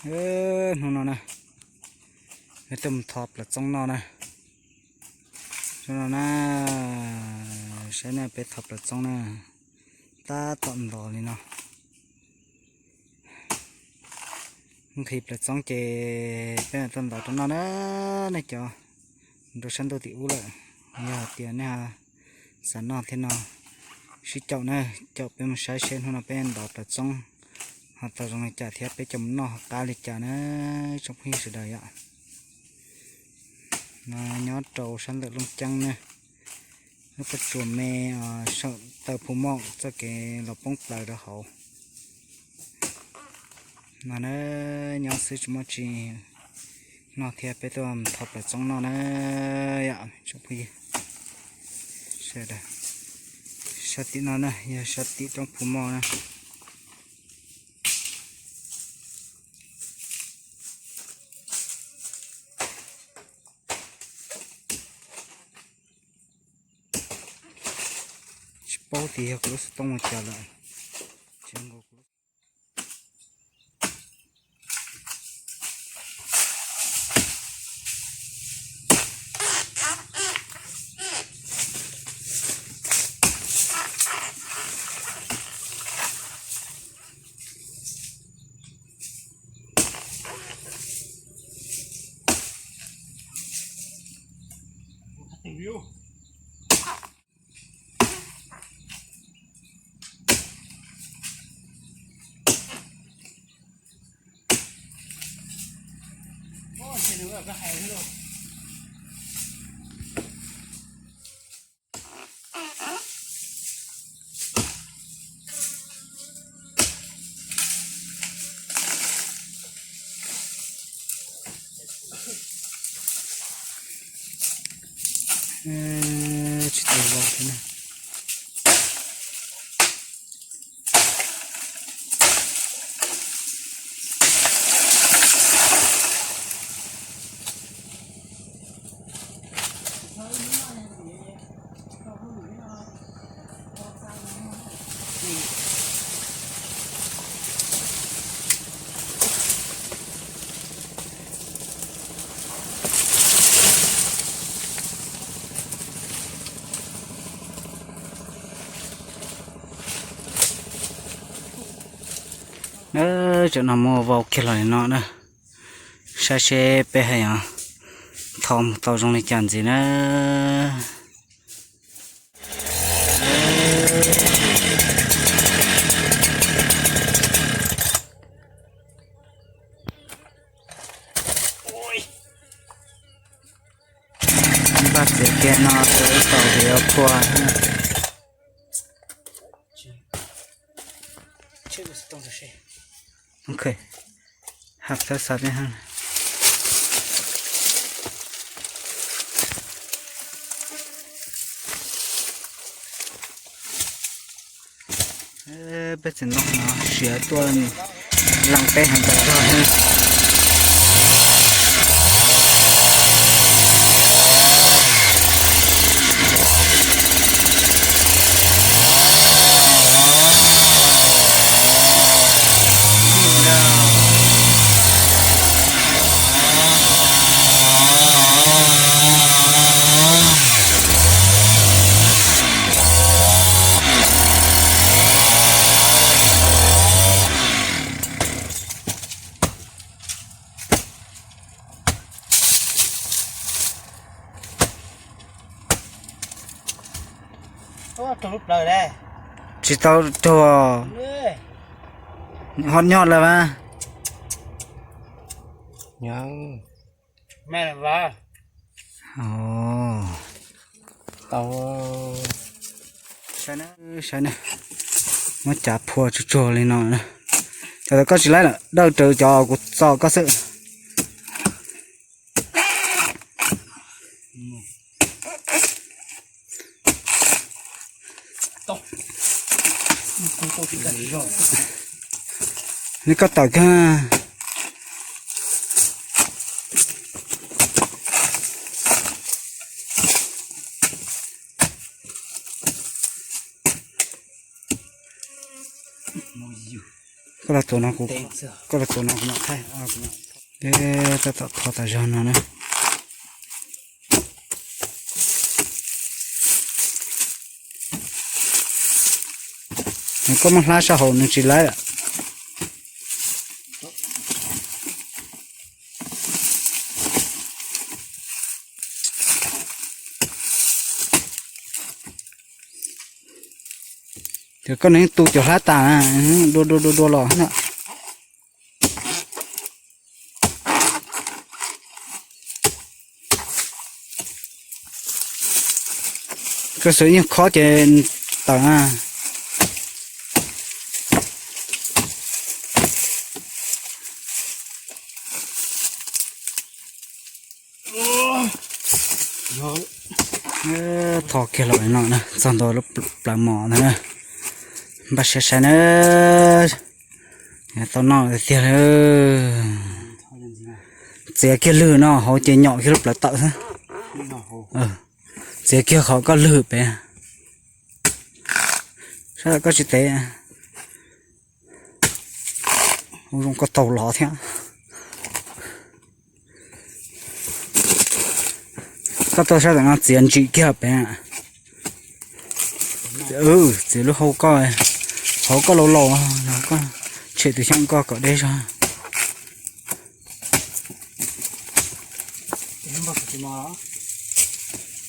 Hnub no na, peb tuaj mus tho plaws txoob noj na. Zoo no na, saib na, peb tho plaws txoob na, tab tom ntov li no. Nqhis plaws txoob ces peb mam tuaj ntov rau noj na. Nej cov nrog saib ntuj tim ub lawm, yog hais tias nej xav noj thiab no, sib caum na, caum peb mus saib seb hnub no peb ntov plaws txoob ho tau zoo li cas thiab peb coj mus noj ho qab li cas na, tsoom phooj ywg sawv daws yom. No nyob rau sab ntawm Looj Ceeb na, lub pob tsuas me saum taw Phu Moj txoj kev los poob plaws rau hauv no na. Nyob xwb tsis muaj tsi noj thiab peb tuaj tho plaws txoob noj na yom, tsoom phooj ywg sawv daws. Sab tim no na yog sab tim roob Phu Moj na. Tsis paub tias yog kuv lub xov tooj ua cas lawm. Tsis tau vau thiab na. Tam no muaj vau kiag los li no na. Saib seb peb ho yuav tho mus tau zoo li cas ntxiv na. Npaj txiav kiag no rau ib tau ces yuav phua. Ok, hab txhawb xa peb hab. Peb txiv ntoo no siav tuaj lees peb heev tas zog na. Tsis tau raug, ho nyob lawm mas. Saib na, muab cav phua tsuag tsuag li no. Cov tod koj tsis laib lawm, dawj raws cov kuv txo koj xwb. Li koj tawm kiag. Koj Tus no kuv, koj tus no kuv mam thaij. Tab tom tho tas zog no na. Koj muab hlab sab hauv nws tsis laib lawm. Ces koj nws tu cov hlab tas, dua dua dua dua los na. Koj xav yeej khob ces tawm na. Tho kiag los no na, txog ntua lub plawv mos ntag na. Npaj siab saib na. Tau noj tiag tiag. Txiav kiag lwg no hauv ces nyom kiag lub plawv tawm xwb. Txiav kiag qhov koj lwg pem. Sab koj tsis tev. Ua zoo koj taug los thiab. Koj tuaj sab tom no txiav ntsim kiag pem. Txiav lub hau koj, hauv koj laus laus, koj tshem tus xyoob koj kom deb zog.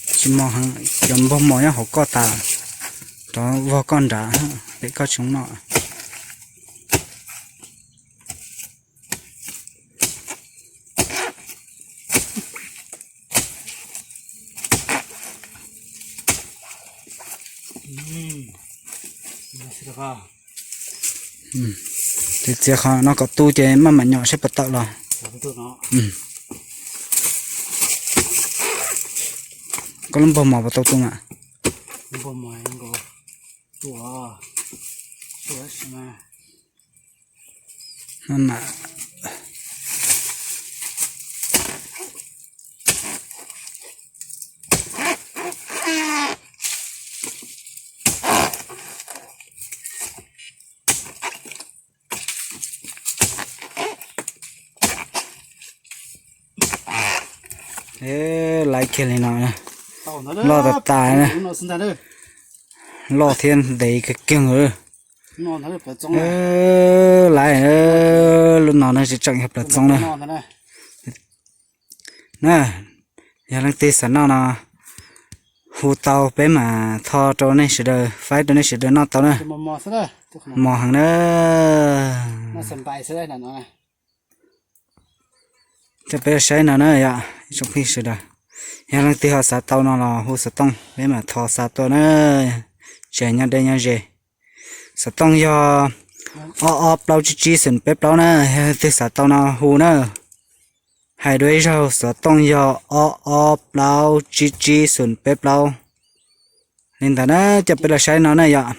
Tsis mos heev, cov npog mos nyob hauv koj tas, rov vog koj nrad, pem koj tsis noj. Ces txiav qhov no kom tu ces maj mam nyom seb puas tawm los. Koj lub npog mos puas tau tu mas? Laiv kiag li no, loj tas tas, loj thiab ntev kawg kiag. Laiv, lub no na tseem yog plawv txoov na. Na, yog leej twg xav noj no hu tau peb mam tho rau nej sawv daws, faib rau nej sawv daws noj tau na. Mos heev na. Coj peb saib no na yom, ib tsoom phooj ywg sawv daws. Yog leej twg ho xav tau no los hu xov tooj peb mam tho xa tuaj na. Tseem nyob deb nyob ze. Xov tooj yog ob ob plaub tsib tsib xoom peb plaub na, yog leej twg xav tau no hu na. Hais dua ib zaug, xov tooj yog ob ob plaub tsib tsib xoom peb plaub. Li ntawd na, coj peb los saib no na yom.